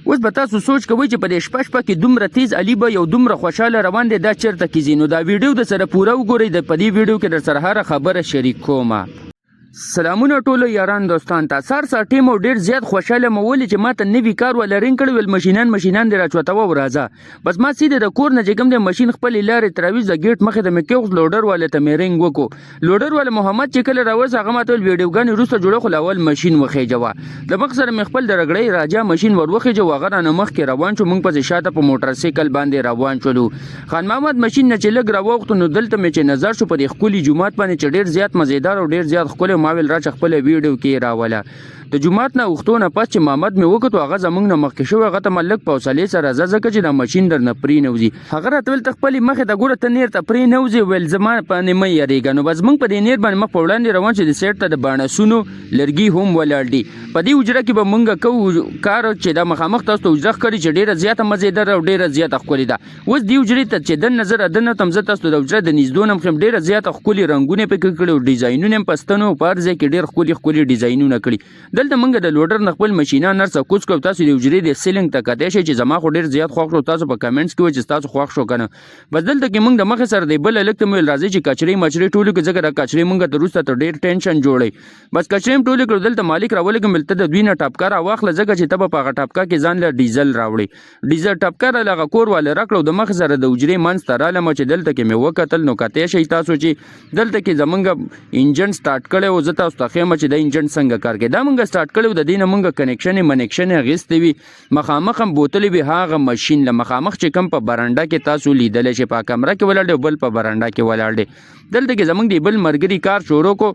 اوس به تاسو سوچ کوئ چې په دې شپه شپه کې دومره تیز علي به یو دومره خوشاله روان دی، دا چېرته کې ځي؟ نو دا ویډیو د سره پوره وګورئ، د په دې ویډیو کې در سره هره خبره شریک کومه. سلامونه ټولو یاران دوستان ته. سار سار ټیم او ډیر زیات خوشاله مو ولې چې ماته نوی کار والا رنګ کړی، ویل مشینان مشینان دې راچوتوه او راځه. بس ما سیده د کور نه چې کوم دی مشین خپلې لارې تراویز د ګیټ مخې ته مې کېښود، لوډر والا ته مې رنګ وکړو. لوډر والا محمد چې کله راوست هغه ماته ویل ویډیوګانې وروسته جوړه خو لا اول مشین وخېژوه. د مخ سره مې خپل د رګړۍ راجا مشین ور وخېژوه، هغه رانه مخکې روان شو، موږ پسې شاته په موټر سایکل باندې روان شولو. خان محمد مشین نه چې لږ راوښتو نو دلته مې چې نظر شو په دې ښکلي جومات باندې چې ډېر زیات مزیدار او ډېر زیات ښکلی، ما ویل راشه خپله ویډیو کې یې راوله. د جومات نه اوښتو نه پس چې محمد مې وکتو هغه زمونږ نه مخکې شوی، هغه ته ما لږ په حوصلې سره ځه ځکه چې دا مشین درنه پرې نه وځي. هغه راته ویل ته خپلې مخې ته ګوره ته نیر ته پرې نه وځې، ویل زما باندې مه یریږه. نو بس مونږ په دې نیر باندې مخ په وړاندې روان چې د سیټ ته د باڼسونو لرګي هم ولاړ دي. په دې حجره کې به مونږ کوو کار چې دا مخامخ تاسو ته حجره ښکاري چې ډېره زیاته مزیداره او ډېره زیاته ښکلې ده. اوس دې حجرې ته چې دننه زه رادننه وتم، زه تاسو ته د حجره د نږدو نه هم ښیم، ډېره زیاته ښکلي رنګونه یې پکې کړي او ډیزاینونه هم په ستنو او په هر ځای کې ډېر ښکلي ښکلي ډیزاینونه کړي. دلته مونږ د لوډر نه خپل مشینان هر څه کوز کړو. تاسو د حجرې د سیلینګ ته کتی شئ چې زما خو ډېر زیات خوښ شو، تاسو په کمنټس کې وایئ چې ستاسو خوښ شو که نه. بس دلته کې مونږ د مخې سره د بل هلک ته مو ویل راځئ چې کچرې مچرې ټولې کړو، ځکه دا کچرې مونږ ته وروسته ته ډېر ټینشن جوړوي. بس کچرې هم ټولې کړو. دلته مالک راولېږم ویل ته د دوی نه ټپکه راواخله ځکه چې ته به په هغه ټپکه کې ځان له ډیزل راوړې. ډیزل ټپکه راله هغه کور واله راکړه او د مخ سره د حجرې منځ ته رالم چې دلته کې مې وکتل نو کتی شئ تاسو چې دلته کې زمونږ انجن سټارټ کړی و. زه تاسو ته ښیم چې دا انجن څنګه کار کوي. دا مونږ سټارټ کړی و، د دې نه مونږ کنکشنې منکشنې اخیستې وي، مخامخ هم بوتلې وي هغه مشین له مخامخ چې کوم په برنډه کې تاسو لیدلی شئ، په کمره کې ولاړ دی او بل په برنډه کې ولاړ دی. دلته کې زمونږ د بل مرګري کار شروع کو،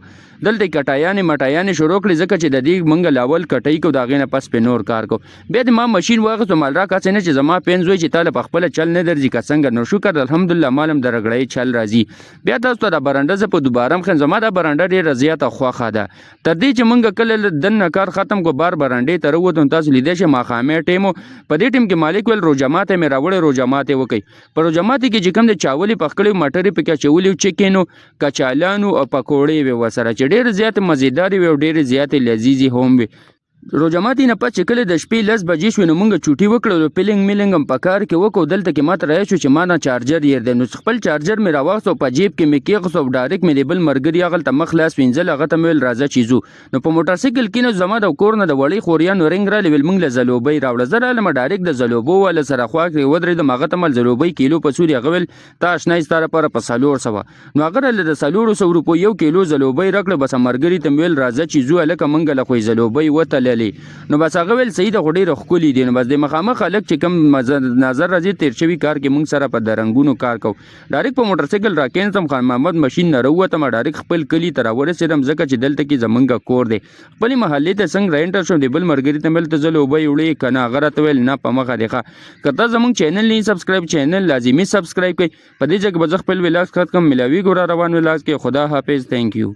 دلته کټایانې مټایانې شروع کړې ځکه چې د دې مونږ لاول کټۍ کو، د هغې نه پس پې نور کار کو. بیا د ما ماشین واخیستو، مال راکړه هسې نه چې زما پین زوی چې تاله په خپله چل نه درځي که څنګه. نو شکر الحمدلله مال هم د رګړۍ چل راځي. بیا تاسو ته دا برنډه زه په دوباره هم ښیم، زما دا برنډه ډېره زیاته خوښه ده. تر دې چې مونږ کله له دننه کار ختم کو بار برنډې ته راووتو نو تاسو لیدی شئ ماښامی ټیم و. په دې ټیم کې مالک ویل روژه ماتی مې راوړی، روژه ماتی وکړئ. په روژه ماتي کې چې کوم د چاولې پخ کړي، مټرې پکې اچولي، چکن و، کچالان او پکوړې وې ورسره چې ډېرې زیاتې مزیدارې وې او ډېرې زیاتې لذیذې هم وې. روژه ماتي نه پس چې کله د شپې 10 بجې شوې نو مونږ چوټي وکړلو، پلینګ میلینګ هم په کار کې وکړو. دلته کې ماته راياد شو چې ما نه چارجر یې دی، نو خپل چارجر مې راواخیست او په جیب کې مې کېښوست او ډایرکټ مې د بل ملګري هغلته مخ لاس وینځل، هغه ته مې ویل راځه چې ځو. نو په موټرسایکل کېناست، زما د کور نه د وړې خوریانو رنګ رالی، ویل مونږ له ځلوبۍ راوړه. زه رالم ډایرکټ د ځلوبو والا سره خوا کې ودرېدم، هغه ته مل ځلوبۍ کیلو په څو دي؟ هغه ویل تا اشنا ستا لپاره په 400. نو هغه راله د 400 روپو یو کیلو ځلوبۍ راکړه. بس مرګري ته مې ویل راځه چې ځو هلکه مونږ له خو یې ځلوبۍ وتللې. نو بس هغه ویل صحیح ده خو ډېره ښکلې دي. نو بس د مخامخ هلک چې کوم نظر راځي تېر شوي کار کې مونږ سره په درنګونو کار کو. ډایرکټ په موټرسایکل راکېنستم، خان محمد ماشین نه راووتم، ډایرکټ خپل کلي ته راورسېدم ځکه چې دلته کې زمونږ کور دی. خپلې محلې ته څنګه را انټر شوم، د بل مرګري ته مې ویل ته ځلوبۍ وړې که نه؟ هغه راته ویل نه په مخه دې ښه. که ته زمونږ چینل نه سبسکرایب، چینل لازمي سبسکرایب کړئ. په دې ځای کې به زه خپل ولاګ ختم کوم، ملاویږو را روان ولاګ کې. خدا حافظ، ثانک یو.